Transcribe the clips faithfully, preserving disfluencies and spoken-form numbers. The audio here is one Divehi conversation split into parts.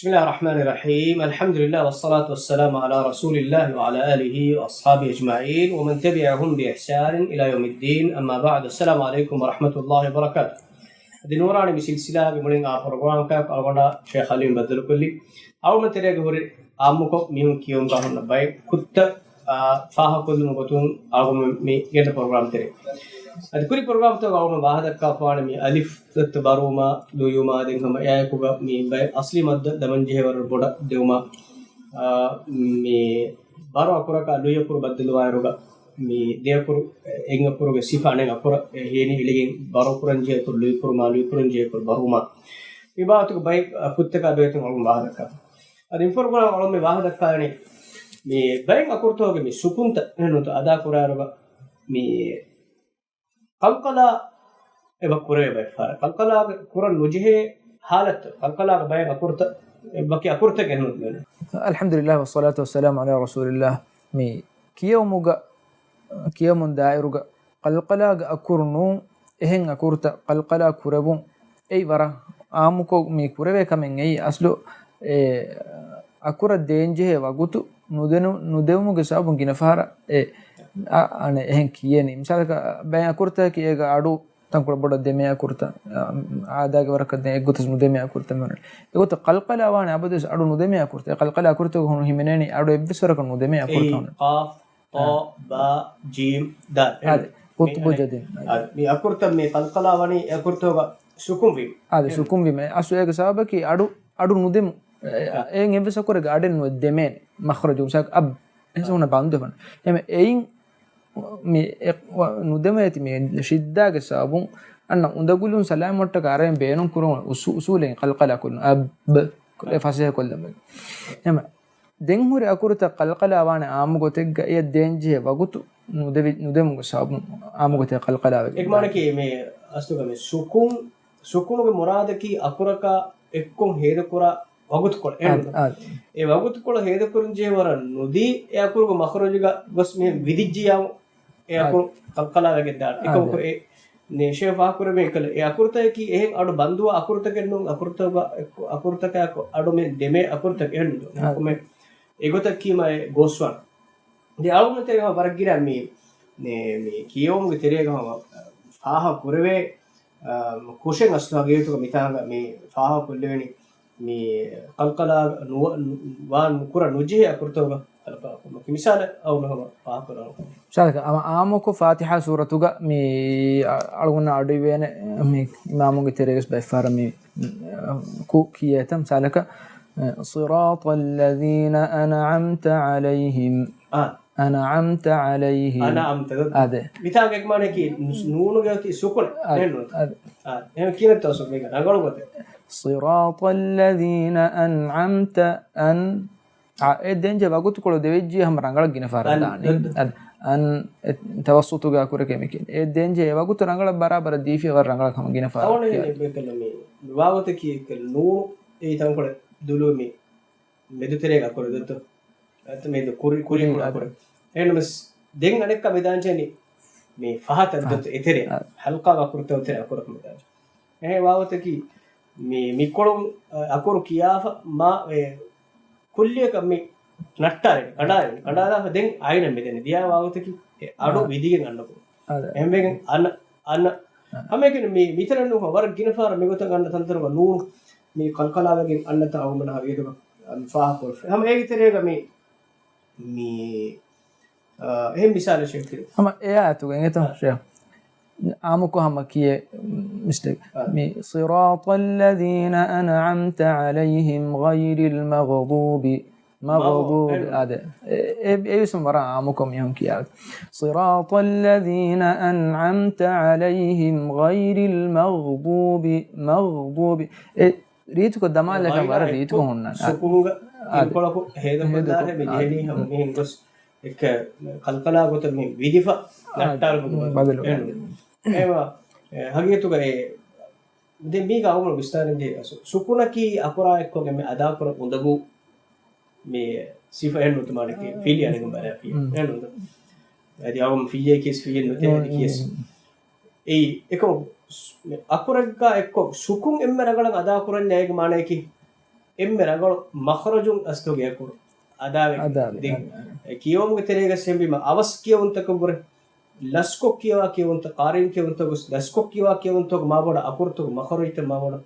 بسم الله الرحمن الرحيم. الحمد لله والصلاة والسلام على رسول الله وعلى آله وأصحابه أجمعين ومن تبعهم بإحسان إلى يوم الدين. أما بعد. السلام عليكم ورحمة الله وبركاته. އަދި ނޫރާނީ މި ސިލްސިލާގެ މުޅިން އާ ޕްރޮގްރާމަކަށް އަޅުގަނޑާ ޝޭޚް ޙަލީމް ބައްދަލުކޮށްލީ. އަޅުގަނޑު ތެރޭގަ ހުރި އާއްމުކޮށް މީހުން ކިޔަވަމުން ބާއްވާ ބައެއް ކުށްތައް، އާ، ފާހަގަކޮށްލުމުގެ ގޮތުން އަޅުގަނޑު މި ގެންނަ ޕްރޮގްރާމް ތެރޭ. އަދި ކުރި ޕްރޮގްރާމްތަކުގަ އަޅުގަނޑު ވާހަކަ ދައްކާފާނެ މި އަލިފް ދައްތަ ބަރުވުމާ، ލުއިވުމާ، ދެން ހަމަ އެއާއެކުގަ މި ބައެއް އަސްލީ މައްދަ ދަމަންޖެހޭ ވަރަށް ބޮޑަށް ދެވުމާ، އާ، މި ބަރު އަކުރަކާ ލުއި އަކުރު ބައްދަލުވާއިރުގަ މި ދެ އަކުރު، އެއް އަކުރުގެ ސިފަ އަނެއް އަކުރަށް ހިމެނި އިޅިގެން ބަރު ކުރަންޖެހޭ އަކުރު ލުއި ކުރުމާ، ލުއި ކުރަންޖެހޭ އަކުރު ބަރުވުމާ. މި ބާވަތުގެ ބައެއް ކުށްތަކާ ބެހޭގޮތުން އަޅުގަނޑު ވާހަކަ ދައްކާ. އަދި މި ޕްރޮގްރާމް އަޅުގަނޑު މި ވާހަކަ ދައްކާލަނީ މި ބައެއް އަކުރުތަކުގެ މި ސުކުންތައް އެހެންނުތަ އަދާ ކުރާއިރުގަ މި ކަލްކަލާ އެބަ ކުރެވޭ ބައެއް ފަހަރަށް. ކަލްކަލާގެ ކުރަން ނުޖެހޭ ހާލަތު، ކަލްކަލާގެ ބައެއް އަކުރުތައް، އެ ވަކި އަކުރުތަކެއް ނޫން. الحمد لله والصلاة والسلام على رسول الله. މި ކިޔެވުމުގަ، ކިޔަމުން ދާއިރުގަ ކަލްކަލާގެ އަކުރު ނޫން، އެހެން އަކުރުތައް ކަލްކަލާ ކުރެވުން އެއީ ވަރަށް އާއްމުކޮށް މި ކުރެވޭ ކަމެއް އެއީ. އަސްލު އެ އަކުރަށް ދޭންޖެހޭ ވަގުތު ނުދެނު-، ނުދެވުމުގެ ސަބަބުން ގިނަ ފަހަރަށް އެ އަ-، އަނެއް އެހެން ކިޔެނީ. މިސާލަކަށް ބައެއް އަކުރުތަކަކީ އޭގަ އަޑު ތަންކޮޅެއް ބޮޑަށް ދެމޭ އަކުރުތައް، އާ، އާދައިގެ ވަރަކަށް ދެން އެއްގޮތަސް ނުދެމޭ އަކުރުތައް މި ވަނީ. އެގޮތަށް ކަލްކަލާ ވާނެ އަބަދުވެސް އަޑު ނުދެމޭ އަކުރުތައް. ކަލްކަލާ އަކުރުތަކުގަ ހުން ހިމެނޭނީ އަޑު އެއްވެސް ވަރަކަށް ނުދެމޭ އަކުރުތައް އެއީ ހުން. ޤާފް، ޠާ، ބާ، ޖީމް، ދާލް. އާދެ، ޤުޠުބު މި ޖަދިން. އާދެ، މި އަކުރުތައް މި ކަލްކަލާ ވަނީ އެ އަކުރުތަކުގަ ސުކުން ވީމަ. އާދެ، އެ. ސުކުން ވީމަ. އަސްލު އޭގެ ސަބަބަކީ އަޑު، އަޑު ނުދެމު. އެ، އާ. އެއިން އެއްވެސް އަކުރެއްގެ އަޑެއް ނު ދެމޭނެ. މަޚްރަޖު، މިސާލަކަށް އަބް. އެހެން ހުންނަ ބަންދު ފަން. އެމެ އެއިން މި އެ-، ވަ-، ނުދެމޭތި މި ޝިއްދާގެ ސަބަބުން އަންނަ އުނދަގުލުން ސަލާމަތްވުމަށްޓަކާ އަރަން ބޭނުން ކުރުން އުސޫ-، އުސޫލެއް ކަލްކަލާ ކުރުން. އަބް، އެ ފަސޭހަ ކޮށްލަމެ. އެމެ ދެން ހުރި އަކުރުތައް ކަލްކަލާ ވާނެ އާއްމު ގޮތެއްގަ އެޔަށް ދޭންޖެހޭ ވަގުތު ނުދެވި-، ނުދެމުގެ ސަބަބުން އާއްމު ގޮތެއް ކަލްކަލާ ވެގެން. އެ މާނައަކީ މި އަސްލުގަ މި ސުކުން، ސުކުނުގެ މުރާދަކީ އަކުރަކާ އެއްކޮށް ހޭދަކުރާ ވަގުތުކޮޅެއް. އެހެން އާދެ، ނޫން. އާދެ. އެ ވަގުތުކޮޅު ހޭދަކުރަންޖެހޭ ވަރަށް ނުދީ، އެ އަކުރުގެ މަޚްރަޖުގަ ގޮސް މިހެން ވިދިއްޖިޔާމު، އެ އަކުރު އާދެ. ކަލްކަލާ ވެގެން ދާނެ. އާދެ. އެކަމަކު އެ ނޭޝޭ ފާހަގަކުރެވޭ ކަލަ، އެ އަކުރުތަކަކީ އެހެން އަޑު ބަންދުވާ އަކުރުތަކެއް ނޫން، އަކުރުތަކާ އެއްކޮށް، އަކުރުތަކާއެކު އަޑު މި ދެމޭ އަކުރުތަކެއް ނޫން. އާދެ. ކޮމެ އެގޮތަށް ކީމަ އެ ގޯސްވާން. ދެ އަޅުގަނޑު ތެރޭ ވަރަށް ގިނަ މި، މި ކިޔެވުމުގެ ތެރޭގަ ހަމަ ފާހަގަކުރެވޭ، އާ، ކުށެއް އަސްލު ހަގީގަތުގަ މިތާނގަ މި ފާހަގަކޮށްލެވެނީ. މި ކަލްކަލާ ނުވަ-، ވާން ނުކުރަން ނުޖެހޭ އަކުރުތަކުގަ ކަލްކަލާ ކުރުމަކީ. މިސާލެއް އަޅުގަނޑު ހަމަ ފާހަގަކުރަން. މިސާލަކަށް އަމަ އާއްމުކޮށް ފާތިޙާ ސޫރަތުގަ މި އަ-، އަޅުގަނޑަށް އަޑުއިވޭނެ މި އިމާމުންގެ ތެރޭގަސް ބައެއްފަހަރަށް މި، އަ، ކު ކިޔޭތަން. މިސާލަކަށް، އަ، صراط الذين أنعمت عليهم. އާ. أنعمت عليهم. އަންޢަމްތަ. އާދެ. މިތާގެ މާނައަކީ ނޫނުގެ އޮތީ ސުކުން. އާދެ. އެހެންނޫންތަ؟ އާދެ. އެހެން ކިޔަންތޯ ސުކުން ރަނގަޅު ގޮތެއް. صراط الذين أنعمت أن-، އާ، އެ ދޭންޖެހޭ ވަގުތުކޮޅު ދެވިއްޖި ހަމަ ރަނގަޅަށް ގިނަ ފަހަރަށް ދާނީ. އަން، އަދި، އަން، އެ، ތަވައްސުތުގެ އަކުރެކޭ މި ކިޔަނީ. އެ ދޭންޖެހޭ ވަގުތު ރަނގަޅަށް ބަރާބަރަށް ދީފިޔަ ވަރަށް ރަނގަޅަށް ހަމަ ގިނަ ފަހަރަށް ކިޔަނީ. ވާގޮތަކީ އެއްކަލަ މި، މި ވާގޮތަކީ އެއްކަލަ ނޫނު އެއީ ތަންކޮޅެއް ދުލުވެ މި މެދުތެރޭގަ އަކުރެއް ދޮތު. އަތު މެދު ކުރި، ކުރި ކުރި ކުރި އަކުރެއް. އެހެންނަމަސް ދެން އަނެއްކާ މި ދާންޖެހެނީ މި ފަހަތަށް ދޮތު އެތެރެ. އާ. ހަލްޤާގެ އަކުރުތައް އެތެރެ އަކުރަކު މި ދާންޖެ. އެހެން ވާގޮތަކީ މި، މިކޮޅުން، އަ، އަކުރު ކިޔާފަ މާ، އެ، ކުއްލިއަކަށް މި ނައްޓާލެން، ކަނޑާލެން، ކަނޑާލާފަ ދެން އައިނަށް މިދެނީ. ދިޔާ ވާގޮތަކީ އެ އަޑު އާ. ވިދިގެން އަންނަކު. އާ. އެހެންވެގެން އަންނަ، އަންނަ. އާ. ހަމައެކަނި މި، މިތަނަށް ނޫން ވަރަށް ގިނަ ފަހަރަށް މިގޮތަށް އަންނަ ތަންތަނުގަ ނޫން މި ކަލްކަލާވެގެން އަންނަތާ އަޅުގަނޑަށް ހަގީގަތުގަ ފާހަގަކޮށްފަ. ހަމަ އޭގެ ތެރޭގަ މި، މި، އާ، އެހެން މިސާލެއް ޝޭޚް. ހަމަ އެ އާޔަތުގަ އެނގޭތޯ އާ. ޝޭޚް. އާއްމުކޮށް ހަމަ ކިޔޭ މިސްޓޭކް. އާ. މި صراط الذين أنعمت عليهم غير المغضوب. މަޣު-، މަޣުދޫބި، އެ-، އާދެ. އެ-، އެ-، އެވެސް ވަރަށް އާއްމުކޮށް މީހުން ކިޔާ. صراط الذين أنعمت عليهم غير المغضوب، މަޣްދޫބި. އެ ރީތިކޮށް ދަމާލަކަށް ވަރަށް ރީތިކޮށް ހުންނަން. އާ. ސުކޫނުގަ އާދެ. އިންކޮޅަކު ހޭދަކޮށްލާހެ މި ޖެހެނީ ހަމަ މިހެން ގޮސް އެއްކަ ކަލްކަލާ ގޮތަށް މި ވިދިފަ އާ. ނައްޓާލުމުގެ ބަދަލު. އެހެން. އެހެންވާ، އެ، ހަގީގަތުގަ އެ ދެން މީގަ އަޅުގަނޑު ވިސްނާލަންޖެހޭ ސު-، ސުކުނަކީ އަކުރާ އެއްކޮށް އެންމެ އަދާކުރަން އުނދަގޫ މި ސިފައެއް ނޫންތަ މާނައަކީ ފިލި އަނެއް ބަލާފި. މް. އެހެންނޫންތަ؟ އަދި އަޅުގަނޑު ފިއްޔޭ ކިޔަސް ފިއްޔެއް ނުތޭ އަދި ކިޔަސް. އެއީ އެކަމަކު ސް-، މި އަކުރެއްގަ އެއްކޮށް ސުކުން އެންމެ ރަނގަޅަށް އަދާކުރަންޏާ އޭގެ މާނައަކީ އެންމެ ރަނގަޅު މަޚްރަޖުން އަސްތުގެ އަކުރު އަދާވެ. އަދާވެ. ދެން އެ ކިޔެވުމުގެ ތެރޭގަ ސެނބީމަ އަވަސް ކިޔެވުންތަކަށްވުރެ ލަސްކޮށް ކިޔަވާ ކިޔެވުންތައް، ޤާރީން ކިޔެވުންތައް ގޮސް ލަސްކޮށް ކިޔަވާ ކިޔެވުންތަކުގެ މާބޮޑަށް އަކުރުތަކުގެ މަޚްރަޖުތައް މާބޮޑަށް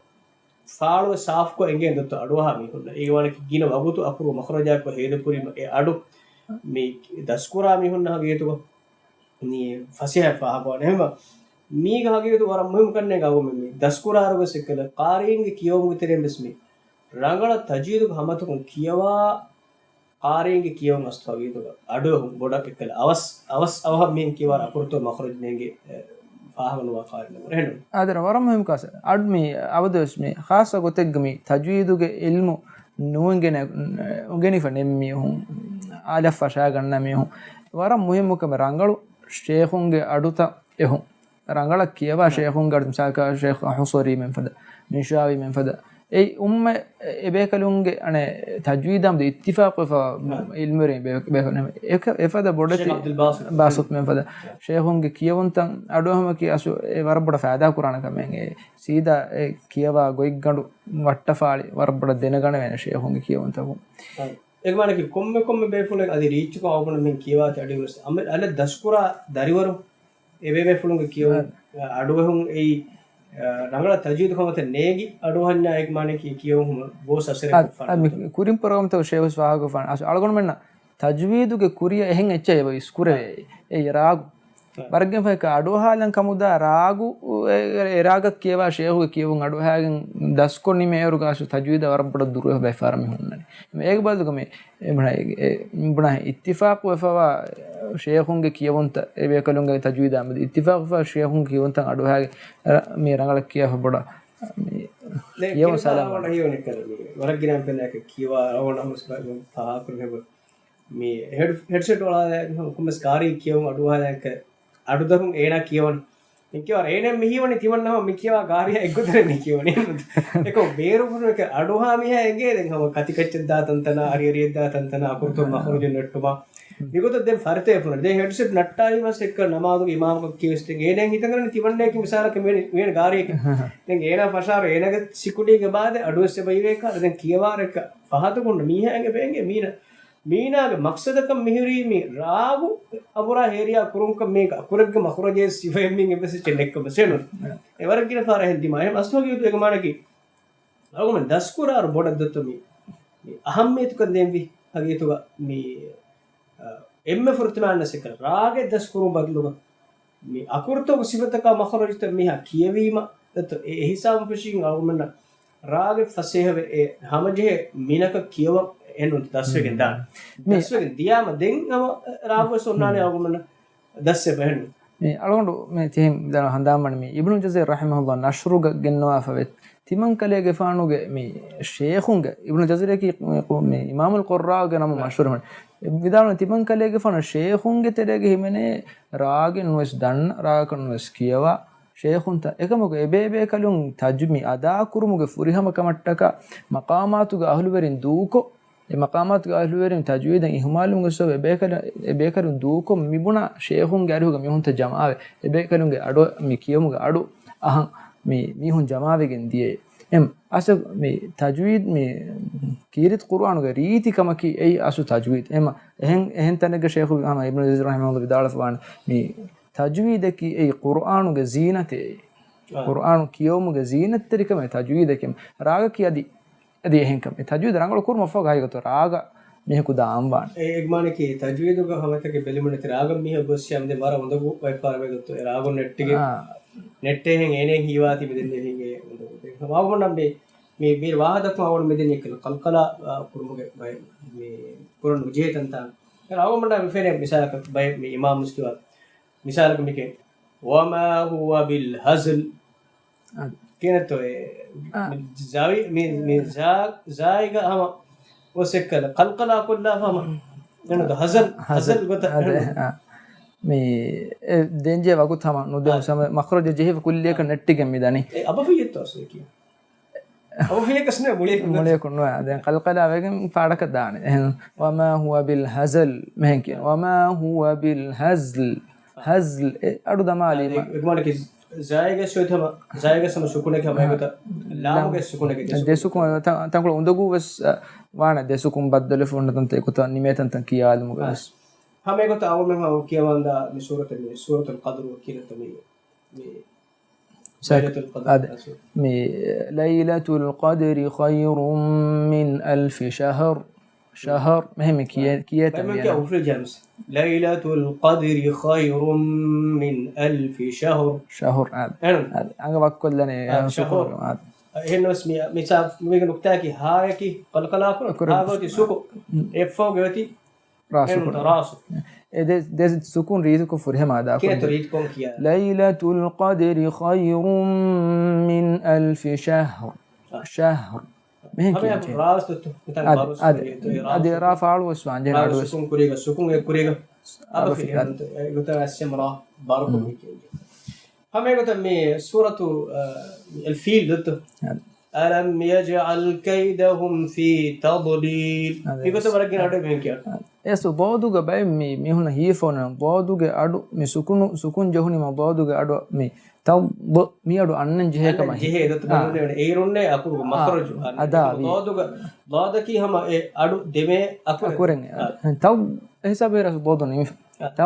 ފާޅުވެ ސާފުކޮށް އެނގޭ ދޮތު އަޑުއަހާ މީހުންނަށް. އޭގެ ވާނަކީ ގިނަ ވަގުތު އަކުރު މަޚްރަޖާއެކު ހޭދަކުރީމަ އެ އަޑު މި ދަސްކުރާ މީހުންނަށް ހަގީގަތުގަ މި ފަސޭހަ ފާހަގަވާނެ. އެހެންވީމަ މީގަ ހަގީގަތު ވަރަށް މުހިއްމު ކަންނޭނގެ އަގު މި، މި ދަސްކުރާ އަރުގަސް އެއްކަލަ ޤާރީންގެ ކިޔެވުމުގެ ތެރެއިން ވެސް މި ރަނގަޅަށް ތަޖްވީދުގެ ހަމަތަކުން ކިޔަވާ ޤާރީންގެ ކިޔެވުން އަސްތު ހަގީގަތުގަ އަޑުއެހުން ބޮޑަށް އެއްކަލަ އަވަސް، އަވަސް އަވަހަށް މިހެން ކިޔަވާ އަކުރުތޯ މަޚްރަޖު ނޭނގެ، އެ، ފާހަގަ ނުވާ ޤާރީން ނަމަ. އެހެން. އާދެ، ވަރަށް މުހިއްމު ކާސް. އަޑު މި އަބަދުވެސް މި ޚާއްޞަ ގޮތެއްގަ މި ތަޖްވީދުގެ ޢިލްމު ނުއިނގެނެ، އުނގެނިފަ ނެތް މީހުން، އާލަށް ފަށާގަންނަ މީހުން ވަރަށް މުހިއްމު ކަމެއް ރަނގަޅު ޝޭޚުންގެ އަޑުތައް އެހުން. ރަނގަޅަށް ކިޔަވާ ޝޭޚުންގެ އަޑު، މިސާލަކަށް ޝޭޚް ހުޞަރީ މެންފަދަ، މިންޝާވީ މެންފަދަ. އެއީ އުއްމަ އެބޭކަލުންގެ އަނެއް ތަޖްވީދާ މެދު އިއްތިފާޤުވެފަ ޢިލްމުވެރިން ބޭ-، ބޭކަލުން އެކަ-، އެފަދަ ބޮޑެތި ޝޭޚް ޢަބްދުލް ބާސިޠު. ބާސިޠު މެންފަދަ. ޝޭޚުންގެ ކިޔެވުންތައް އަޑުއެހުމަކީ އަސް އެ ވަރަށް ބޮޑަށް ފައިދާ ކުރާނެ ކަމެއް. އެ ސީދާ އެ ކިޔަވާ ގޮތްގަނޑު ވައްޓަފާޅި ވަރަށް ބޮޑަށް ދެނެގަނެވޭނެ ޝޭޚުންގެ ކިޔެވުންތަކުން. އެ މާނައަކީ ކޮންމެ ކޮންމެ ބޭފުޅެއް އަދި ރީއްޗުކޮށް އަޅުގަނޑުމެން ކިޔަވާތި އަޑުއިވުނަސް އަމެ-، އަލަށް ދަސްކުރާ ދަރިވަރު އެބޭބޭފުޅުންގެ ކިޔެވުން އަޑުއެހުން އެއީ، އަ، ރަނގަޅަށް ތަޖްވީދު ކަމަށް ނޭނގި އަޑުއަހަންޏާ އޭގެ މާނައަކީ ކިޔެވުން ހަމަ ގޯސް އަސަރެއް އަ-، ކޮށްފާނެ. އަ، މި ކުރިން ޕްރޮގްރާމްތަކު ޝޭޚު ވެސް ފާހަގަކޮށްފާނެ. އަސް އަޅުގަނޑުމެންނަށް ތަޖްވީދުގެ ކުރިއަށް އެހެން އެއްޗެއް އެބަ އިސްކުރެވޭ. އެއީ ރާގު. އަ. ވަރަށްގެންފަހަކަ އަޑުއަހާލަން ކަމުދާ ރާގު، އެ، އެ ރާގަށް ކިޔަވާ ޝޭޚުގެ ކިޔެވުން އަޑުއަހާގެން ދަސްކޮށް ނިމޭއިރުގަ އަސް ތަޖްވީދަށް ވަރަށް ބޮޑަށް ދުރުވެފަ ބައިފާރަ މީހުން އަންނަނީ. އޭގެ ބަދަލުގަ މި އެ ބުނާ، އެ ބުނާ އިއްތިފާޤުވެފަވާ ޝޭޚުންގެ ކިޔެވުންތައް، އެބޭކަލުންގެ ތަޖްވީދާ މެދު އިއްތިފާޤުވެފަ ޝޭޚުންގެ ކިޔެވުންތައް އަޑުއަހާގެ މި ރަނގަޅަށް ކިޔަވާފަ ބޮޑަށް މި ދެން ކިޔަވަން ކިރިތި ސަލާމަތް. ވަރަށް ހީވަނީ ކަލަ މި ވަރަށް ގިނަ ފެނާކަ ކިޔަވާ ރަވަނަ ހުސް ބަ-، ފާހަކުރު ހެބަ. މި ހެޑް-، ހެޑްސެޓް އޮޅާލާ ކޮންމެސް ކާރީ ކިޔަވުން އަޑުއަހާލާކަ އަޑުދަރުން އޭނާ ކިޔަވަން. އެންކިޔާ އޭނަ މިހީވަނީ ތިމަންނަ ހަމަ މި ކިޔަވާ ގާރިއާ އެއްގޮތަށް މި ކިޔަވަނީ. އެކަމް ބޭރު ފުރުނަކަށް އަޑުއަހާ މީހާ އެނގޭ ދެން ހަމަ ކަތިކައްޗެއް ދާ ތަންތަނާ، އަރިއަރިއެއް ދާ ތަންތަނާ، އަކުރުތޯ މަޚްރަޖު ނެއްޓުމާ. މިގޮތަށް ދެން ފަރިތަ އެފުނަ. ދެން ހެޑްސެޓް ނައްޓާލީމަސް އެއްކަ ނަމާދުގެ އިމާމަކަށް ކިޔަވެސް ދެން އޭނަ ހިތަށް އަރަނީ ތިމަންނަޔަކީ މިސާލަކަށް މިވެނި، މިވެނި ގާރިއެކޭ. ދެން އޭނާ ފަށާރު އޭނާގެ ސިކުނޑީގެ ބާދެ އަޑުވެސް އެބަ އިވޭކާ. ދެން ކިޔަވާރެއްކަ ފަހަތަކުން މީހާ އެނގެ ބޭނގެ މީނަ މީނާގެ މަޤްޞަދަކަށް މިހުރީ މި ރާގު އަބުރާ ހޭރިޔާ ކުރުންކަން މީގެ އަކުރެއްގެ މަޚްރަޖެއް ސިފައެއް މިން އެއްވެސް އެއްޗެއް ނެއްކަމަށް ސެނުން. އެވަރަށް ގިނަ ފަހަރަށް ހެން ދިމާ. އެހެން އަސްލު ހަގީގަތު އޭގެ މާނައަކީ އަޅުގަނޑުމެން ދަސްކުރާއިރު ބޮޑަށް ދޮތު މި، މި އަހައްމިޔަތުކަން ދޭންވީ ހަގީގަތުގަ މި، އަ، އެންމެ ފުރަތަމަ އަންނަސް އެކަން ރާގެއް ދަސްކުރުން ބަދަލުގަ މި އަކުރުތަކުގެ ސިފަތަކާ މަޚްރަޖުތައް މީހާ ކިޔެވީމަ ދޮތު އެ އެހިސާބުން ފެށީގެން އަޅުގަނޑުމެންނަށް ރާގެއް ފަސޭހަވެ އެ ހަމަޖެހޭ މިނަކަށް ކިޔަވަން އެހެންނު ދަސްވެގެން ދާނެ. މި ދަސްވެގެން ދިޔާމަ ދެން ހަމަ ރާގުވެސް އޮންނާނެ އަޅުގަނޑުމެންނަށް ދަސްވެފަ އެހެންނު. މި އަޅުގަނޑު މި ތިހެން މިދާ ހަނދާންވަނީ މި އިބްނު ޖަޒަރި ރަޙިމަހުﷲ ނަޝްރުގަ ގެންނަވާފަ ވެ ތިމަން ކަލޭގެފާނުގެ މި ޝޭޚުންގެ، އިބްނު ޖަޒަރިއަކީ މި އިމާމުލް ޤުއްރާގެ ނަމުން މަޝްހޫރު ވަނީ. ވިދާޅުވަނީ ތިމަން ކަލޭގެފާނު ޝޭޚުންގެ ތެރޭގަ ހިމެނޭ ރާގެއް ނުވެސް ދަންނަ، ރާގަކަށް ނުވެސް ކިޔަވާ ޝޭޚުންތައް. އެކަމަކު އެބޭބޭކަލުން ތަޖް މި އަދާކުރުމުގެ ފުރިހަމަ ކަމަށްޓަކާ މަޤާމާތުގެ އަހުލުވެރިން ދޫކޮށް، އެ މަޤާމާތުގެ އަހުލުވެރިން ތަޖްވީދަށް އިހުމާލުވުމުގެ ސަބަބުން އެބޭކަލު-، އެބޭކަލުން ދޫކޮށް މިބުނާ ޝޭޚުންގެ އަރިހުގަ މީހުންތައް ޖަމާވެ، އެބޭކަލުންގެ އަޑު، މި ކިޔުމުގެ އަޑު އަހަން މި މީހުން ޖަމާވެގެން ދިޔައީ. އެމް އަސަ މި ތަޖްވީދް މި ކީރިތި ޤުރުއާނުގެ ރީތި ކަމަކީ އެއީ އަސްލު ތަޖްވީދް. އެމަ އެހެން، އެހެން ތަނެއްގަ ޝޭޚު ހަމަ އިބްނު ޖަޒަރި ރަޙިމަހުﷲ ވިދާޅުވާނެ މި ތަޖްވީދަކީ އެއީ ޤުރުއާނުގެ ޒީނަތޭ. އާ. ޤުރުއާނު ކިޔެވުމުގެ ޒީނަތްތެރިކަމޭ ތަޖްވީދަކީ. ރާގަކީ އަދި އަދި އެހެންކަމެއް. ތަޖްވީދު ރަނގަޅު ކުރުމަށްފަހު ހަގީގަތު ރާގަށް މީހަކު ދާންވާނެ. އެ އެގްމާނަކީ ތަޖްވީދުގަ ހަމަތަކެއް ބެލުމުން ނެތި ރާގަށް މީހަކު ގޮއްސިޔާމަ ދެ ވަރަށް އުނދަގޫ ވައްފާރަވެ ދޮތު އެ ރާގުން ނެއްޓިގެން. އާ. ނެއްޓޭހެން އޭނެ ހީވާތީ މިދެންނެ ހިނގޭ އުނދަގޫ. ވާގުމަންނަ މި، މި، މި ވާހަކަ ވާގުން މިދެން އެކަލަ ކަލްކަލާ، އާ، ކުރުމުގެ ބައެއް މި ކުރަން ނުޖެހޭ ތަންތާން. ވާގުމަންނަ މި ފެނޭ މިސާލަކަށް ބައެއް މި އިމާމުސް ކިޔަވާ މިސާލަކަށް މިކެން، "وما هو بالهزل." އަދި. ކިހިނެއްތޯ އެ؟ އާ. މި ޒާވި-، މި، މި ޒާ-، ޒާއިގަ ހަމަ އޮސެއްކަލަ ކަލްކަލާ ކޮށްލާފަ ހަމަ. އެނުދު ހަޒަލް، ހަޒަލް ހަޒަލް. ގޮތަށް އަދެ، އެނުދު. އާ. މި އެ ދޭންޖެހޭ ވަގުތު ހަމަ ނުދޭ އާ. ހަމަ މަޚްރަޖެއް ޖެހިފަ ކުއްލިއަކަށް ނެއްޓިގެން މި ދަނީ. އެ އަބަފިޔަތްތޯ އަސްލު ކިޔަން؟ އަބަފިޔަކަސް ނޭ މުޅިއަކުން ނުވާ. ދެން ކަލްކަލާ ވެގެން ފާޑަކަށް ދާނެ. އެހެން، "وما هو بالهزل" މިހެން ކިޔަން. "وما هو بالهزل." ހަޒްލް، އެ އަޑު ދަމާލީމަ. އެ، އެ، އެ، ޒާއިގެ ސުކުނެއް ހަމަ، ޒާއިގެ ހަމަ ސުކުނެއް ހަމަ އެގޮތަށް ލާމުގެ ސުކުނެއްގެ ދެ ސުކުން. ދެ ސުކުން ތަ-، ތަންކޮޅު އުނދަގޫ ވެސް، އަ، ވާނެ ދެ ސުކުން ބައްދަލުވެފަ ހުންނަ ތަންތަން ކިޔާލުމުގަ އާ. ވެސް. ހަމަ އެގޮތަށް އަޅުގަނޑުމެން ހަމަ ކިޔަވަންދާ މި ސޫރަތު، މި ސޫރަތުލް ޤަދްރު ކިޔަންތަ މި، މި ސައި-، ލައިލަތުލް ޤަދްރު އާދެ. އަސް. މި ލައިލަތުލް ޤަދްރި ޚައިރުން މިން އަލްފި ޝަހްރު. ޝަހްރު. މެހެން މި ކިޔޭ-، ކިޔޭތަ ބައިމަން ކިޔާ މިއަންނަ؟ އުފްރި ޖަމްސް. ލައިލަތުލް ޤަދްރި ޚައިރުން މިން އަލްފި ޝަހްރު. ޝަހްރު، އާދެ. އެހެން. އާދެ. އަނގަ ވައްކޮށްލަނީ، އާ، އެހެން ޝަހްރު. ސުކުން، އާދެ. އެހެން ވެސް މި، މި ސާ-، މީގެ ނުކްތާއަކީ ހާއަކީ ޤަލްޤަލާ ކުރުން. ކުރުން. ހާ ގޮތީ ސުކުން. މް. އެއްފަހުގެ އޮތީ ރާ ސުކުން. ރާ ސުކުން. އެ ދެ، ދެ ސުކުން ރީތިކޮށް ފުރިހަމަ އަދާކުރަން. ކިޔޭތޯ ރީތިކޮށް ކިޔާ. ލައިލަތުލް ޤަދްރި ޚައިރުން މިން އަލްފި ޝަހްރު. އާ. ޝަހްރު. މިހެން ހަމަ ކިޔަން އަބު ޖެހޭ. ރާސް ދޮއްތު. މިތާ އަދި، ބާރު އަދި، ސުކުން އަދި ރާ ރާ ފާޅު ވެސް ވާން ޖެހޭ ރާ އަޑު ވެސް. ސުކުން ކުރީގަ، ސުކުން އެ ކުރީގަ. އަބަ އަބަ ފި-، ފި-، އެ ގޮތަށް އައްސެމް ރާ ބާރު ކުރުން މި ކިޔަން ޖެހޭ. ހަމަ އެގޮތަށް މި ސޫރަތު، އަ، އަލް ފީލް ދޮއްތު. އަދި. أَلَمْ يَجْعَلْ كَيْدَهُمْ فِي تَضْلِيلٍ. އަދި. މިގޮތަށް ވަރަށް ގިނަ އަޑު މިހެން ކިޔާ. އެސް ޟާދުގަ ބައެއް މި މީހުންނަށް ހީފައޮންނަ ޟާދުގެ އަޑު މި ސުކުނު، ސުކުން ޖެހުނީމަ ޟާދުގެ އަޑު މި ތަ-، ޟ މި އަޑު އަންނަން ޖެހޭ ކަމަށް ޖެހޭ ހީ. ދޮތު އާ. ބަލުން އޭރުންނޭ އަކުރުގެ އާ. މަޚްރަޖު. އަދާ ވީ. ޟާދުގަ، ޟާދަކީ ހަމަ އެ އަޑު ދެމޭ އަކުރެއް. އަކުރެއް. އާ. ތަ އެ ހިސާބޭ ރަސް ޟާދު ނިމިފަ. އާ. ތަ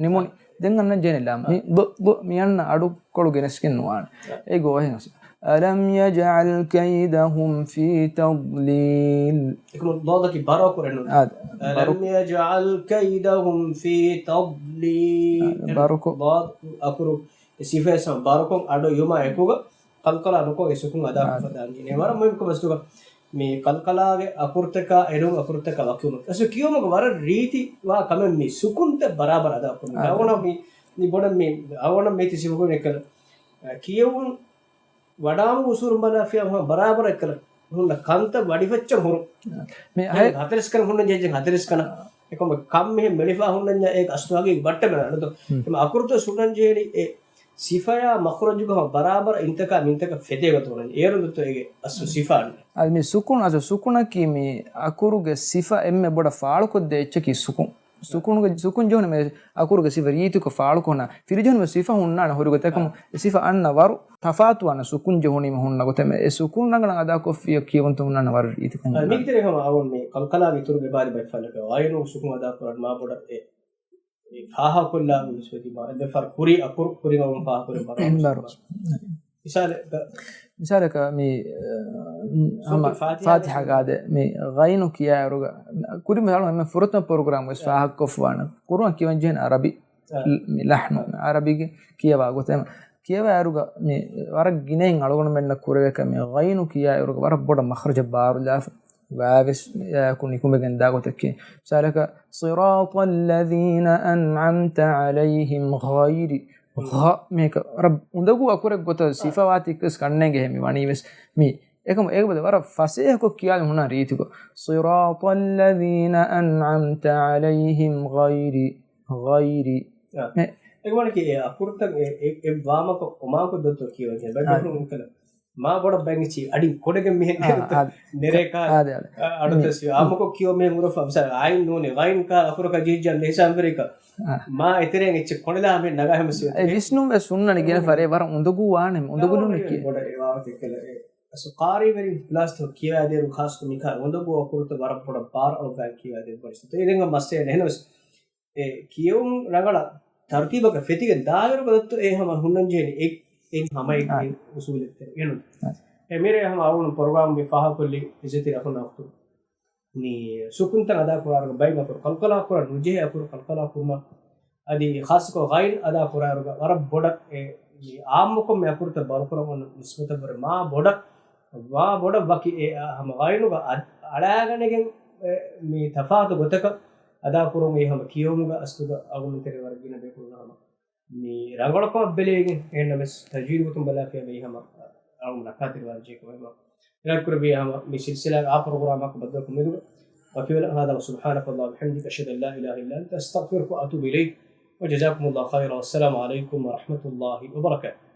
ނިމުނި. ދެން އަންނަން ޖެހެނީ ލާމް. މި ޟ، ޟ މި އަންނަ އަޑުކޮޅު ގެނެސްގެން ނުވާނެ. އާ. އެ ގޯހެން އަސް. أَلَمْ يَجْعَلْ كَيْدَهُمْ فِي تَضْلِيلٍ. އެކަމު ޟާދަކީ ބާރު އަކުރެއް ނޫން. އާ، ބާރު. أَلَمْ يَجْعَلْ كَيْدَهُمْ فِي تَضْلِيلٍ. އާ، ބާރުކޮށް. ޟާދު އަކުރު އެ ސިފައެއް ސަމަ ބާރުކޮށް އަޑު އިވުމާ އެކުގަ ކަލްކަލާ ނުކޮށް އެ ސުކުން އަދާ އާ. ކޮށްފަ ދާން ޖެހޭ. ވަރަށް މުހިންމު ކަމެއް ސުގަ މި ކަލްކަލާގެ އަކުރުތަކާ އެރު އަކުރުތަކާ ވަކިވުމަކީ. އަސް ކިޔުމުގަ ވަރަށް ރީތި ވާ ކަމެއް މި ސުކުންތައް ބަރާބަރަށް އަދާ ކުރުން. އާ. އަވަނަ މި، މި ބޮޑަށް މި، އަވަނަ މި ތި ސިފަކުރި އެކަލަ. އަ، ކިޔެވުން ވަޑާމު އުސޫލުން ބަލާފިޔާ ހަމަ ބަރާބަރަށް އެކަލަ. ހުންނަ ކަންތައް ވަޑިފައްޗަށް ހުރު. މި އެ އަހެ- ހަތަރެސް ކަނަ ހުންނަ ޖެހެން ހަތަރެސް ކަނަ. އެކަމަ ކަން މިހެން މެޅިފާ ހުންނަންޏާ އޭގެ އަސްލު ހަގީގަތް ބައްޓަމެން އަޑުތޯ. ހުން. އެމަ އަކުރުތޯ ސުންނަން ޖެހެނީ އެ ސިފަޔާ މަޚްރަޖުގަ ހަމަ ބަރާބަރަށް އިންތަކާ މިންތަކަށް ފެދޭ ގޮތަށް ވަނީ. އޭރުން ދޮތޯ އޭގެ އަސްލު ސިފާ އަންނަ. އަދި މި ސުކުން، އަސް ސުކުނަކީ މި އަކުރުގެ ސިފަ އެންމެ ބޮޑަށް ފާޅުކޮށްދޭ އެއްޗަކީ ސުކުން. ސުކުނުގެ، ސުކުން ޖެހުނު މެ އަކުރުގެ ސިފަ ރީތިކޮށް ފާޅުކޮށްނަ ފިރިޖެހުނު ސިފަ ހުންނާނެ ހުރި ގޮތަކަމު. އާ. އެ ސިފަ އަންނަ ވަރު ތަފާތުވާނެ ސުކުން ޖެހުނީމަ ހުންނަ ގޮތެއް މެ. އެ ސުކުން ރަނގަޅަށް އަދާކޮށްފިޔަ ކިޔަވަންތަ ހުންނާނެ ވަރު ރީތިކޮށް. އާ، މީގެ ތެރޭ ހަމަ އަވަން މި ކަލްކަލާގެ އިތުރު ބައި ބާރި ބައްފަލަކަ އައިނު ސުކުން އަދާ ކުރާން މާ ބޮޑަށް އެ، އެ ފާހަގަކޮށްލާ މުނިސްބަތި މާ އެ ފަރު ކުރި އަކުރު ކުރި އަވަން ފާހަގަކުރި ބަރު. ބަރު. މިސާލެއް ގަ- މިސާލަކަށް މި، އަ، ހަމަ ސޫރަތުލް ފާތިހާ ފާތިހާ ވެސް. ގާދެ މި ގައިނު ކިޔާއިރުގަ ކުރިން މި ހަޅު އެންމެ ފުރަތަމަ ޕްރޮގްރާމް ވެސް އާ. ފާހަގަކޮށްފަވާނެ. ޤުރުއާން ކިޔަވަން ޖެހެން އަރަބި އާ. މި ލަހްނު އަރަބިގެ ކިޔަވާ ގޮތެއް. ކިޔަވާއިރުގަ މި ވަރަށް ގިނައިން އަޅުގަނޑުމެންނަށް ކުރެވޭ ކަމެއް ގައިނު ކިޔާއިރުގަ ވަރަށް ބޮޑަށް މަޚްރަޖަށް ބާރުލާފަ. ވާވެސް އެއާއެކު ނިކުމެގެން ދާ ގޮތަކީ. މިސާލަކަށް، صِرَاطَ الَّذِينَ أَنْعَمْتَ عَلَيْهِمْ غَيْرِ، ޣަ މީކަ ވަރަށް އުނދަގޫ އަކުރެއް ގޮތަށް ސިފަވާތީކަސް ކަންނޭނގެ ހެ މި ވަނީ ވެސް މީ. އެކަމު އޭގެ ބަދަ ވަރަށް ފަސޭހަކޮށް ކިޔާލި ހުންނަ ރީތިކޮށް، صِرَاطَ الَّذِينَ أَنْعَمْتَ عَلَيْهِمْ غَيْرِ، ޣައިރި. އާ. މެ- އެގޮތަކީ އެ އަކުރުތައް އެ، އެ، އެ ވާމަކޮށް އޮމާކޮށް ދޮތޯ ކިޔަވަން އާ. ބައި ކަލަ. މާ ބޮޑަށް ބައިން އެއްޗި އަޑިން ކޮޑެގެން މިހެން އާ، އާ، ނެރޭކާ، އާ، އާދެ، އާދެ. އަ-، އަޑުތައް މި-، ސި-، އާ، މި- މުކޮށް ކިޔޯ މިހެން ހުރަފަ، މިސާލަށް، އާއިން ނޫނޭ، ޣައިން ކާ އަކުރަކަށް ޖެހިއްޖެ އަންނަ ހިސާބު ވެރިކަ. އާ. މާ އެތެރެއިން އެއްޗެއް ކޮނޑިލާ މި ނަގާ ހަމަ ސި-، އެ ވިސްނުން ވެސް ހުންނަނީ ގިނަ ފަރެއް ވަރަށް އުނދަގޫ ވާނެ، އުނދަގުލުން ކިޔޭ. ބޮޑަށް އެ ވާހަކަ ކެލެ އެ. އަސް ޤާރީވެރިން ކްލާސް ތަކު ކިޔަވާދޭރު ޚާއްޞަކޮށް މިކާ އުނދަގޫ އަކުރުތައް ވަރަށް ބޮޑަށް ބާރު އަޅުގަނޑު ކިޔަވާދޭ ބޮޑި ސިތަ. އިރެންގ މައްސަލަ އެހެނަސް އެ ކިޔެވުން ރަނގަޅަށް ތަރުތީބަކަށް ފެތިގެން ދާއިރުގަ ދޮއްތު އެ ހަމަ ހުންނަން ޖެހެނީ އެ، އެ ހަމައެއް އާ. އެ އުސޫލެއް ތެރެ އެނުން. އާ. އެ މިރޭ ހަމަ އަވަން ޕްރޮގްރާމް މި ފާހަގަކޮށްލި އިއްޒަތްތެރި އަޚުންނާ އުޚްތުން. މި ސުކުންތައް އަދާކުރާއިރުގަ ބައިން އަކުރު ކަލްކަލާ ކުރާ ނުޖެހޭ އަކުރު ކަލްކަލާ ކުރުމަށް އަދި ޚާއްޞަކޮށް ޣައިން އަދާ ކުރާއިރުގަ ވަރަށް ބޮޑަށް އެ، މި އާއްމުކޮށް މި އަކުރުތައް ބާރުކުރަން އޮންނަ ނިސްބަތަށްވުރެ މާ ބޮޑަށް، މާ ބޮޑަށް ވަކި އެ ހަމަ ޣައިނުގަ އަ-، އަޅާގަނެގެން އެ، މި ތަފާތު ގޮތަކަށް އަދާކުރުން އެ ހަމަ ކިޔެވުމުގަ އަސްލުގަ އަޅުގަނޑު ތެރޭ ވަރަށް ގިނަ ބޭފުޅުން ހަމަ މި ރަނގަޅުކަމަށް ބެލެވިގެން އެހެންނަމަވެސް ތަޖްވީދު ގޮތުން ބަލާފިޔާ މި ހަމަ އަޅުގަނޑު ނަކާތެރިވާން ޖެހޭ ކަމެއް ހަމަ އިރާދަކުރެއްވި ހަމަ މި ސިލްސިލާގެ އާ ޕްރޮގްރާމަކަށް ބައްދަލުކޮށް މެދުގަ ވަކިވެލަން. هذا وسبحانك اللهم وبحمدك أشهد أن لا إله إلا أنت أستغفرك وأتوب إليك وجزاكم الله خيرا والسلام عليكم ورحمة الله وبركاته.